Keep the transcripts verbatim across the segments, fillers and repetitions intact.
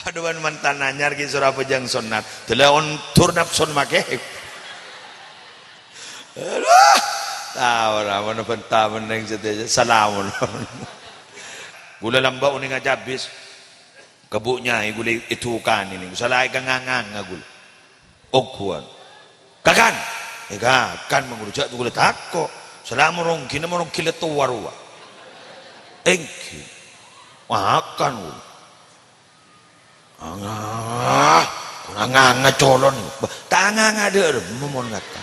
Adhu, bân mantan anyar ghi' soro abhâjâng sonnat. Dâlâ ondur napsona makè. Adhu, ta' ora, mon bânta mennèng sadhâjâ. Salamon. Ghulâ lambâ' onèng acabis. Ka bu' nyai ghulâ èdukanè nèng. Sala èkanganga ghulâ. Ogghuwân. Kakan. Eh, kakan, mangghulâ jhâ' ghulâ tako'. Salamon rongghi, mon rongghi la towa rowa. Èngghi. Makan ghulâ. Anga, anga, anga colon. Bah, ta' anga, anga dâ' remma mon ngata.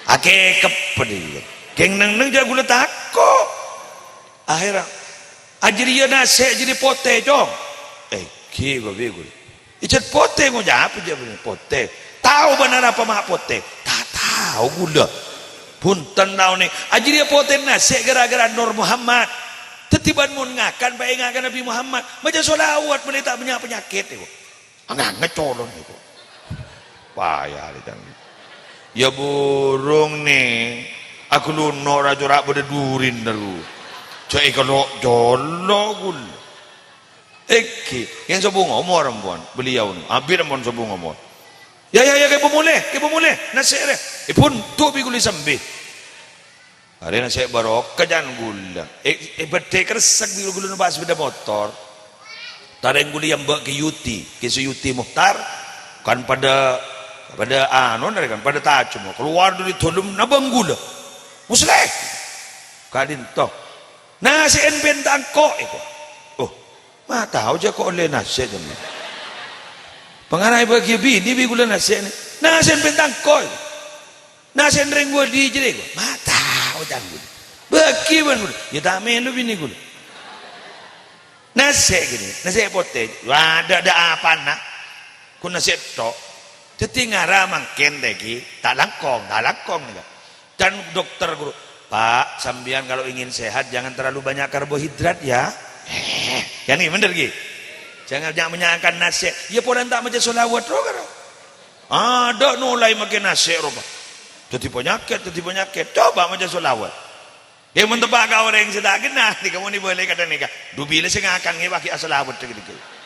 Akèkep pèdhi. Kèng neng-neng jhâ' ghulâ tako'. Ahèrra, "Ajâriyâ nasè' jâriyâ potè, Cong." "Èngghi, bâbi ghulâ." "Ijât potè ngoca' apa jâ' bâ'na potè? Tao bân arapa ma' potè?" "Ta' tao ghulâ." "Bhunten taonè, ajâriyâ potè nasè' ghârâ-ghârâ Nur Muhammad. Dhâddhi bân mon ngakan, paènga' ka Nabbhi Muhammad. Maca sholawat mènè ta' bânnya' panyakèt, èko." Anga-anga colon, èko. Paya rè, Cang. Yâ burung, nè. Aghâluna ra cora' bâdâ durin, terro. Jhâ' èkolo' colo' ghulâ. Èngghi, yèn sobung omor ampon, beliau nè. Abit ampon sobung omor. "Yâ, yâ, yâ, kèbâ molè, kèbâ molè, nasè' rè." Èbhunto' bi' ghulâ sambhi. Arèya nasè' barokah can ghulâ. È, è bâdâ kresek bi' ghulâ numpa' sepeda motor. Tarèng ghulâ èyambâ' Kè Yudi, Kè Suyuti Muhtar. Kan padâ, padâ anu, narè kan, padâ tajemma. Kalowar dâri dâlem nabâng ghulâ. "Musleh!" "Ka'dinto?" "Nasè'en bhintang ko', èko." "Oh, ma' tao jâ' ko' ollè nasè' jâ' mè'." Pangaraè bâgiyâ binè bi' ghulâ nasè' nè. "Nasè'en bhintang ko', èko." "Nasè'en rèng bâdhi jârèya, èko?" "Ma' tao, can ghulâ." "Bâgi bân ghulâ." "Yâ ta' mèlo binè ghulâ." Nasè' ghânèka, nasè' potè. Wah, dâ', dâ' apana. Ko' nasè' tho'. Dhâddhi ngara mangkèn tèngghi, ta' langkong, ta' langkong nèka. Dan dokter ghuru, "Pak, sampèyan kalau ingin sehat, jangan terlalu banyak karbohidrat, ya." Eh, kan ghi, bhender ghi? Jangan banyak-banyakan nasè'. Yâ, polana ta' maca sholawat, ro, karo. Adâ' nolaè makè nasè', ro, Pak. Dhâddhi panyakèt, dhâddhi panyakèt. Coba maca sholawat. Yâ, mon teppa' ka orèng sè ta' kennal, nèka mon èbâlâi kadhâng nèka. Dubila sè ngakan ngèbâgi asholawat, dhâggi'-dhâggi'.